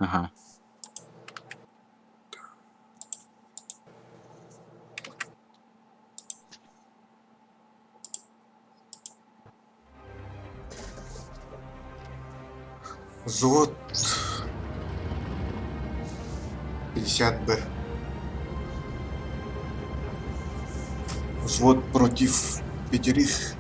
Аха. Взвод 50Б. Взвод против пятерых.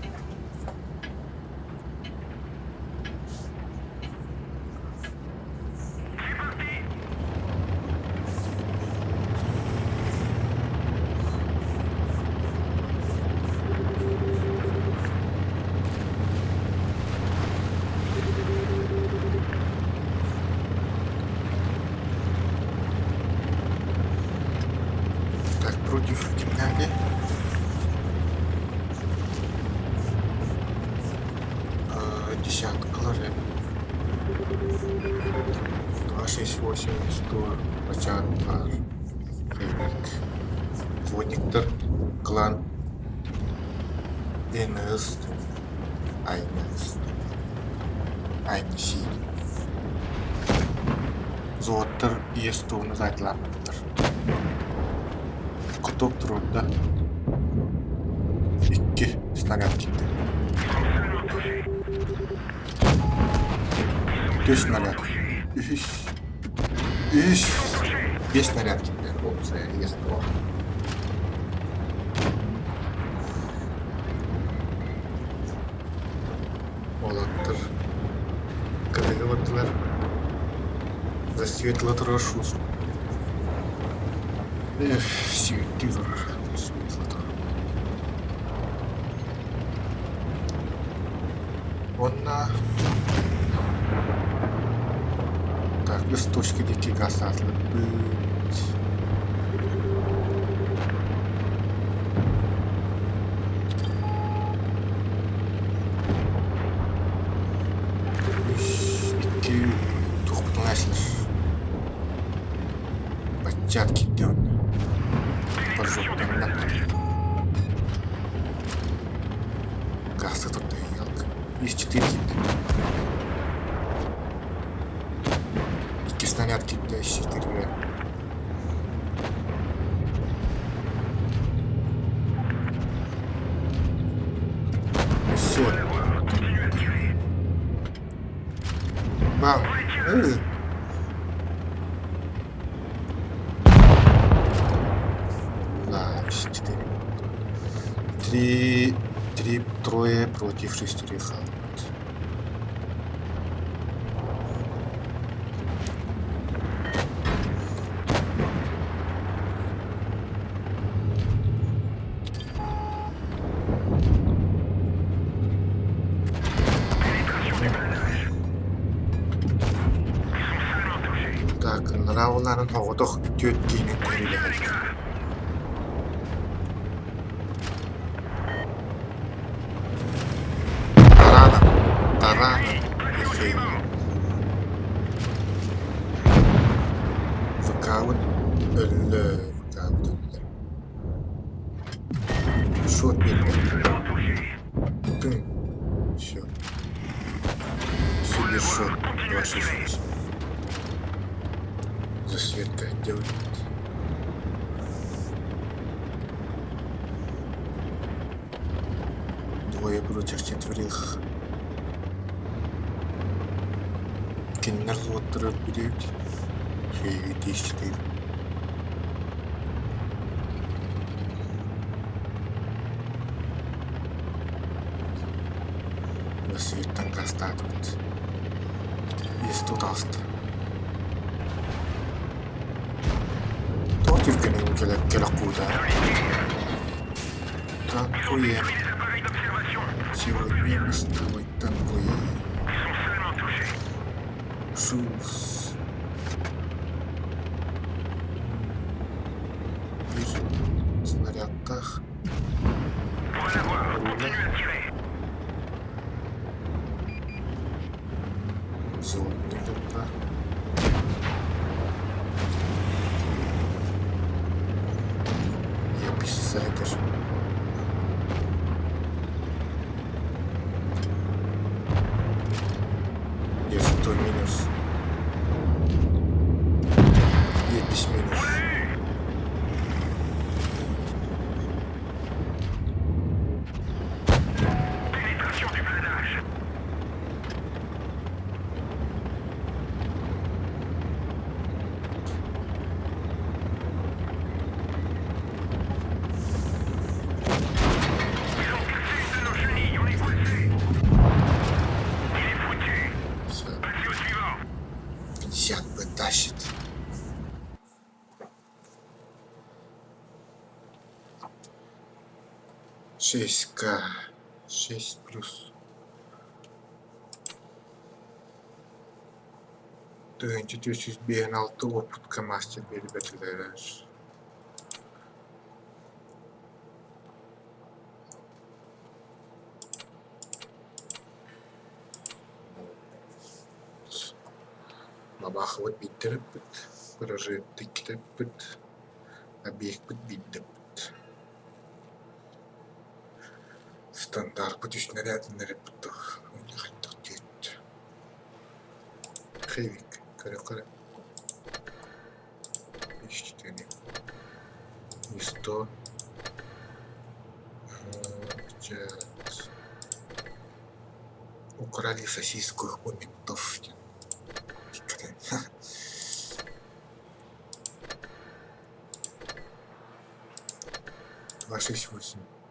Так, против кимнээҕий? Десяткалар 2, 6, 8, 100 бачаан баар. Взводниктар клан НС АНС АНС Взводтар ЕС-тугуну саайталаабыттар. Кутук туруорда. Икки снаряд киирдэ. Үс снаряд. Үһүс. Үһүс. Биэс снаряд киирдэ. Уопсайа ЕС-2. Уолаттар кытыга бардылар. Засветила турар шус. Эх, сүүттүү турар. Светло турар. Уонна так, үс точка диэки гаастаатыларбыт. Үс, икки, туохпутун ааслар. Баччаат киирдэ уонна. Прожоктанна. Гааска турда ялка. Үс четыре киирдэ. Икки снаряд киирдэ, үс четыре. Все. Бам. Да, четыре. Три, три, трое против шестерых. Так, Нравыларын оҕотох түөрт киһини тэрилэһэллэр. Тарана, Тарана, Михаил. ВК-быт өллө, ВК-быт өллө. Шот биэрдэ. Тын. Все. Супершот. 268. Засветка делает. Двое против четверых. Кинилэр уоттара өлбүтүбүт. 4. Рассветтан гаастаатыбыт. Есть таҕыста. Тоҕо түргэнин кэлэ кэлэххуутаа? Танкуем. Сегодня мы с тобой танкуем. Шус. Биир снарядтаах. Руна. Золото турда. Я писатель. 100 минус. Үс минус. 50 вытащит. 6К. 6 плюс. Тыһыынча 456 опытка мастер биэрбэтилэр. Бабаховы биирдэриппит, Прожекты иккитэппит, Объекпыт биирдэппит. Стандартпыт үс нэрээдиннэриппит дуо хайдах диэт Хевик көрө-көрө и сто Украли сосиску у ментов 268.